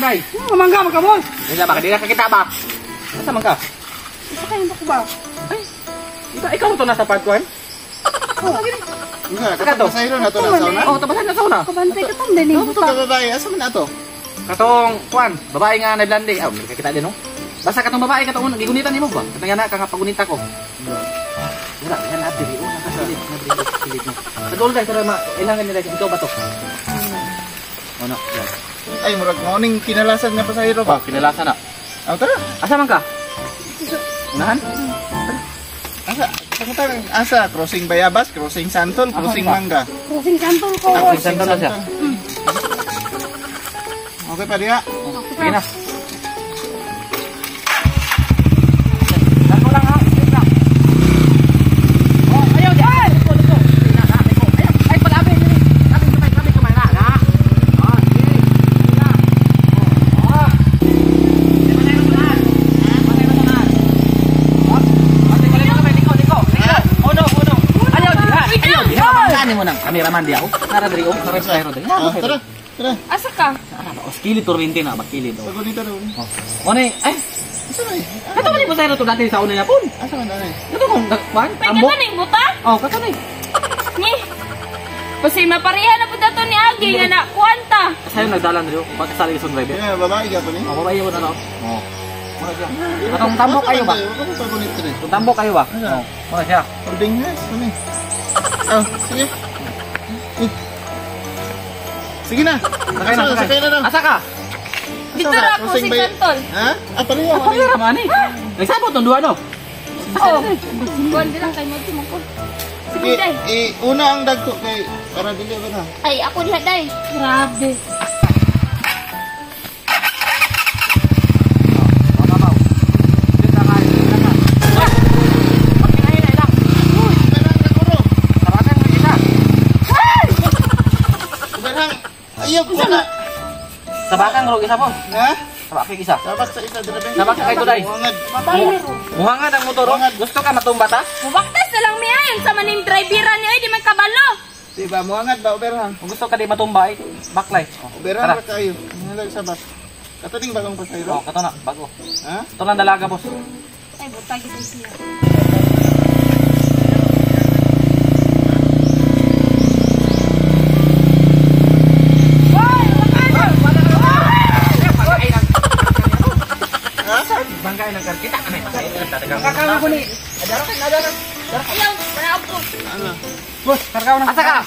day? Mangga man ka, boss. Hindi ba dili ka kita ba? Asa man ka? Isa kayo ko ba? Ay. Ikaw to nasa part 1? Oh, Unsa ka to? Pasahero na to na sauna. Oh, tabasan na sauna. Kabantay ka tong dining Ano to buta. ka babae? Asa man ato? Katong kuan, babae nga nablande. Ah, may kakita din no. Basta katong babae katong unang gigunitan nimo ba? Katong yana ka nga pagunita ko. Wala, yan na diri oh, nakasilid, na diri silid no. Kadol dai tara ma ilangan nila ikaw ba to? Ano? Yan. Ay, murag mao ning kinalasan nga pasahero ba? Oh, kinalasan na. Aw, tara. Asa man ka? Unahan? Asa? Pangutan asa? Crossing Bayabas, Crossing Santol, Crossing Mangga. Crossing Santol ko. Crossing Santol na siya. Okay pa diha. Sige na. Dako lang ha. Oh, ayaw di. Ay, dito, dito. Na, na, dito. Ayaw, ay palabi dili. Labi kamay, labi kamay na, na. Ah, sige. Na. Oh. Di ba tayo na? Patay na na. Oh, patay ko lang kamay, liko, liko. Liko. Uno, uno. Ayaw diha. Ayaw diha. Banggaan mo nang cameraman diha. Oh, nara diri oh, nara sa diri. Tara. Tara. Asa ka? O, kilid to rinti na, bakilid. Oh. Pagunita daw. Oh. One, ay. Asa man? Kato man ni pasahero to dati sa una yapon. Asa man dani? Kato kong kuan, tambok. May kato buta? Oh, kato ni. Ni. Kasi mapareha na pud ato ni Agi nga na kuanta. Sayo nagdalan diri, baka sali sa driver. Yeah, babae gyapon ni. Oh, babae yun ano. Oh. Muna siya. Katong tambok kayo ba? Katong tambok kayo ba? Oh, muna siya. Holding hands kami. Oh, sige. Sige na. Sakay na, sakay na. Asa ka? Dito ra ako si Santol. Ha? Ah, pareho. Pareho ra man eh. Nagsabot tong duha no. Oh. Kuan lang kay mo ko. Sige, una ang dagko kay para dili ba na. Ay, ako diha day. Grabe. Sabakan rog isa po. Ha? Sabak isa. Sabak sa isa dire. Sabak sa kay Tuday. Muhangad ang motor. Gusto ka matumba ta? Mubaktas na lang mi ayon sa maning drivera ni oy di man kabalo. Di ba muhangad ba uberhang? Kung gusto ka di matumba ay baklay. Uberhang ra kayo. Nilag sabak. Kato ding bagong pasahero. Oh, kato na bago. Ha? Ito lang dalaga boss. Ay butag gid siya. Bangkay ng karkita kami. Kakao ko ni. Adara kay adara. Ayaw, wala ako. Ano? Boss, karkaw na. Asa ka?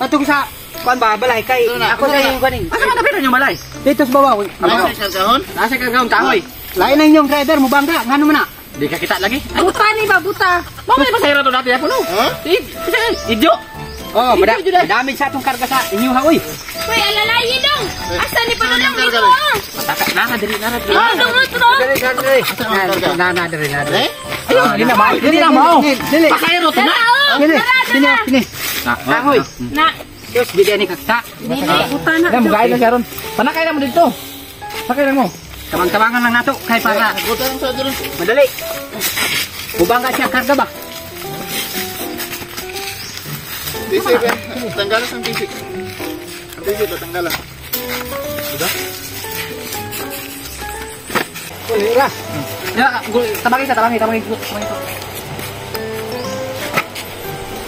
Patong sa kuan ba balay kay ako sa yung kuan. Asa man napira nyo balay? Dito sa babaw. Nasa kargahon? Nasa kargahon kahoy. Lain na inyong driver mo bangga ngano man na? Di ka kita lagi. Buta ni ba buta? Mao man pasahero to dati ako no. Ha? Idyo. Oh, madami sa atong karga sa inyo ha oy. Uy, alalayi dong. Asa ni padulong dito? Pataka na diri na diri. Diri diri. Na na diri na diri. Ayo, dili na mao. Dili na mao. Pasahero to na. Dili. Dili kini. Na, Kahoy. Na. Diyos, bili ni kakta. Dili buta na. Na mugay na siya ron. Panakay na mo dito. Sakay na mo. Tabang-tabangan lang nato kay para Buta lang sa diri. Madali. Mubangga siya karga ba? PC ba? Tanggalan ang PC. Ang PC ba tanggalan? Diba? Ura. Ya, tabangin sa tabangin, tabangin. Tabangin.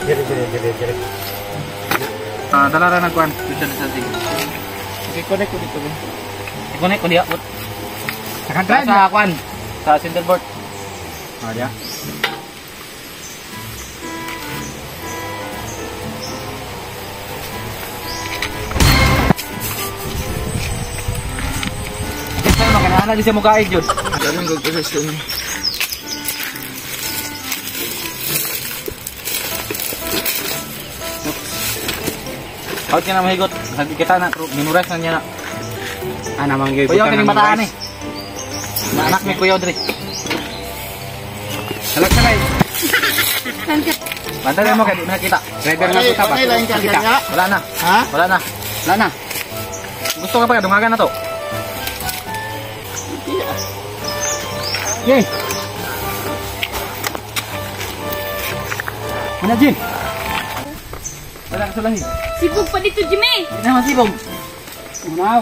Diri diri diri diri. Ah, dala ra na kuan, social distancing. Okay, connect ko dito. I-connect ko diha. Saka sa kuan, sa center board. Ah, diha. Ano di siya mukaig yun? Ganun ko kasi siya. Out niya na mahigot. Sabi kita na, minures na niya na. Ah, namang gay. Kuyaw, kining bataan eh. Anak ni Kuyaw dre. Salag sakay. Bantayan mo kay di nakita. Driver na to ba? Kita. Wala na. Ha? Wala na. Wala na. Gusto ka pa dungagan na to. Yay. Mana Jim? Wala ka sulahin. Sibog pa dito, Jimmy. Hindi naman sibog. Unaw.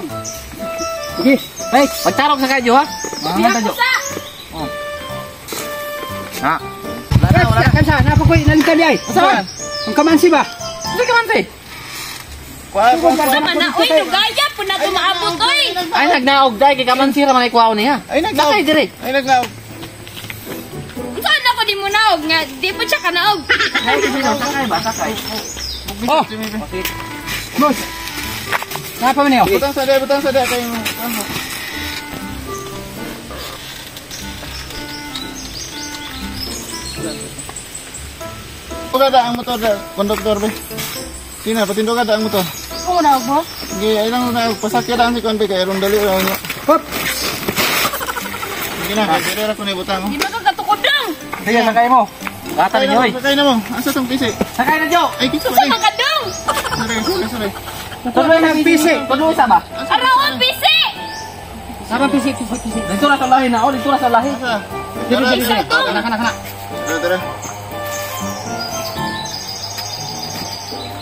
Sige. Hey, Magtarok sa kayo ha. mga Jo. Sa! Ha. Wala na, wala na. Kansa, nako koy nalitan ay. Asa man? Ang kamansi ba? Asa ka man say? Kuha, kuha, kuha. Sama na, oy, dugaya po na tumaabot, oy. Ay nagnaog dai kay kamansi ra man ay kuwaon niya. Ay, nagnaog. Sakay dire. Ay, nagnaog. Saan ako di mo naog nga? Di po siya kanaog. Ay, sakay ba sakay. Oh, boss. Napa man niyo? Butang sa dai kayo. Ano? Tugada ang motor, konduktor be. Sina, patindugada ang motor. Oo na, boss. Sige, ay lang na pasakya lang si Konbe kay aron dali ra niya. Hop. Sige na, kay dili ra ko ni butang. Di ba ka katukod lang? Sige, sakay mo. Gata ninyo oy. Sakay na mo. Asa tong PC? Sakay na jo. Ay, kinsa ba Sa ni? mga dong! Sorry, sorry, sorry. Tuloy na ang PC. Tuloy sa ba? Araw ang PC! Sama PC, PC, PC. Dito ra sa lahi na, oh, dito ra sa lahi. Asa? Dito, Tara, dito, tara. dito. Kana, kana, kana. Tara, tara.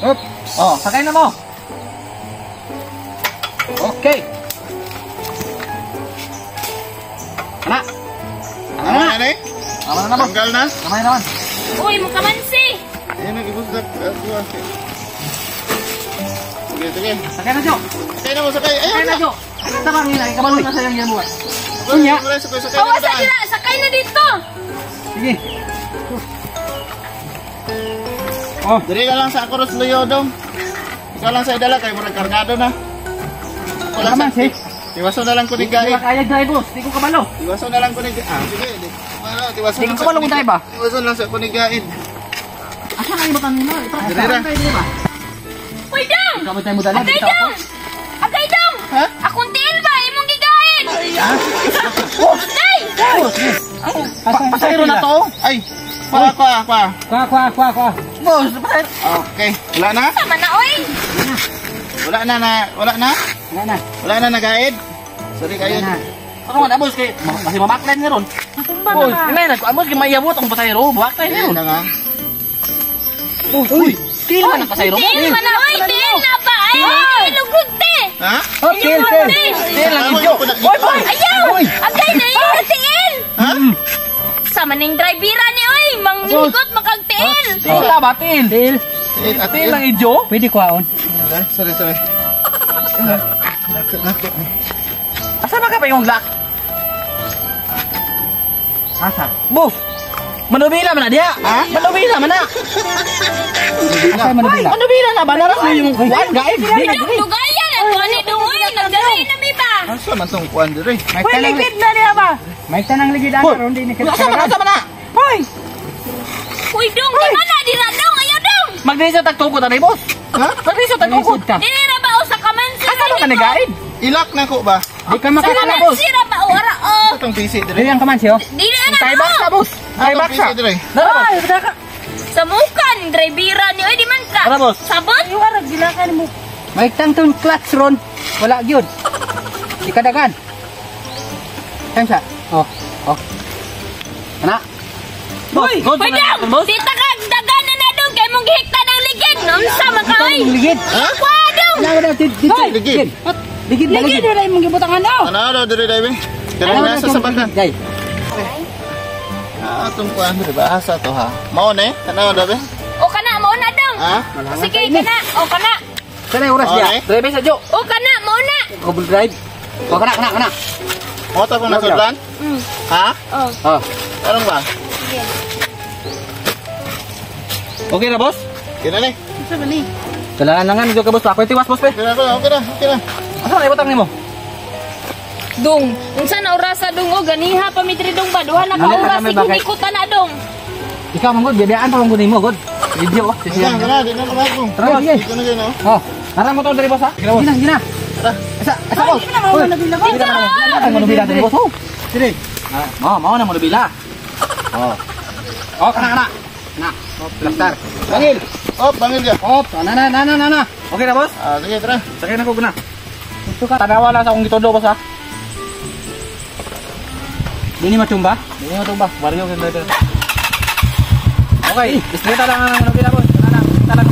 Hop. Oh, sakay na mo. Okay. Kana. Tama na ni? Tama na boss. Tanggal na. Tama na naman. Uy, mukamansi! Ayun, nag-ibusdak. Sige, sige. Sakay na jo. Sakay na mo, sakay. Ayun Sakay na na. jo. Sa bang nila, kabalo na sa iyong yamuan. Unya. Sakay, sakay, sakay na Awa sa daan. dira, sakay na dito! Sige. Oh, Diri ka lang sa Akoros Luyo, dong. Ikaw lang sa idala, kay murag kargado na. Wala Tama, sa... sis. Tiwaso na lang ko ni Di Gaid. ba kaya drive boss? Di ko kabalo. Tiwaso na lang ko ni Gaid. Ah, sige. Wala, tiwaso Di lang ko kabalo kung tayo ba? Tiwaso lang sa ko ni Gaid. Asa kayo ba kanina? Diri ra. Diri ba? Uy, dong! Ikaw ba tayo mo dala? Agay dong! Agay dong! Ha? Akong tiil ba? Imong gigain! Day! Pasahero na to. Ay, kwa, kwa, kwa. Kwa, kwa, kwa, kwa. Boss, pasahero. Okay. Wala na? Sama na, oy! Wala na na, wala na? Wala na. Wala na na Gaid? Sorry kayo. Wala na. Ano man, boss kay kasi mamaklan ni ron. Boss, inay na, boss kay mayabot ang pasahero, buwak tayo Ayun ron. na nga. Uy, tiil man ang pasahero. Tiil man na, oy! Tiil na ba? Ay, ilugod te! Ha? Hop, chill, chill. Tiil lang idyo. Oy, boy. Ayaw! Agay na iyo, tiil! Ha? Sama ning drivera ni, oy! Manghigot makagtiil! Tiil ta ba, tiil? Tiil. Eh, ate. Tiil lang idyo. Pwede kwaon. Sorry, sorry. Nakot, nakot. Asa ba ka pa yung lock? Asa? Boss, manubila man na diha. Ha? Manubila man na. Asa man Ay, nabila? manubila na ba? Naras mo yung kuwan, gaib. Dong, dugaya na to, ani dong, oy! Nagdalay na mi ba? Asa man tong kuan diri? May tanang na niya ba? May tanang ligid ana ron di ni Asa man, asa man na? Hoy! Uy, dong, di ba na? Dira dong, ayaw dong! Magdisa tagtukod ani boss. Ha? Magdisa tagtukod. Ta. Dili na ba o sa kamansi? Asa man ka ni gaib? Ilak na ko ba? Di ka Sa makakalabos. kamansi ra ba o ara o? Asa tong PC diri? Dili ang kamansi oh. Dili na Tay na box na o! boss. Tay Atong box PC diri. Dara boss. Sa mukan, drivera ni, oy, di man ka! Tara, boss. Sabot? May tangtong clutch ron. Wala gyud. Di kadagan. Time sa. Oh, oh. Ana. Boy, Uy, dong! Dita ka, dagan na na dong, kay mong gihikta ng ligid! Unsa man ka, oy! Ligid. Ha? Wa dong! Wala wala dito. Ligid. Ligid ba ligid? Wala imong gibutangan oh. Ano daw diri dai be? Diri na sa sabakan. Day. Ah, tong kuan diri ba? Asa to ha? Mao ne? Tanaw daw be? O kana, mao na dong! Ha? Sige, kana, o kana, Kanay oras Mao dia. ne? Drive sa jo. o kana, mao na! Google Drive. Oh, kana kana kana. Mo ta kung nasudlan? Ha? Oh, Oh. Tarong ba? sige. Okay na boss? Kina ni. Kailangan lang nga ka boss. Ako tiwas boss pe. Okay na, okay na, okay na. Asa na ibutang nimo? Dong, unsa na orasa dong o ganiha pa mi diri dong ba duha na ka Ano, oras kami sige bakit? hikutan na dong. Ikaw man gud, bibiyaan pa man gud nimo gud. Video oh. Sige, tara, di na ako. Tara, Sige. Dito na dyan, oh. Oh. Tara mo to diri boss ha. Sige boss. Gina, gina. Tara. Asa, asa boss. Uy. Dito. Ang manubila diri boss. Oh. Dire. Ah, mao mao na manubila. Oh. Oh, kana kana. Na. Oh, plastar. Bangil. Oh, bangil ka. Oh, na na na na na na. Okay na boss? Ah, sige, tara. Sakay na ko guna. Gusto ka. Tanawa lang sa akong gitudlo boss ha. Dini matumba? Dili mo tumba. Baryo kay driver. Okay, istrita lang ang manubila boss. Kana lang, istrita lang.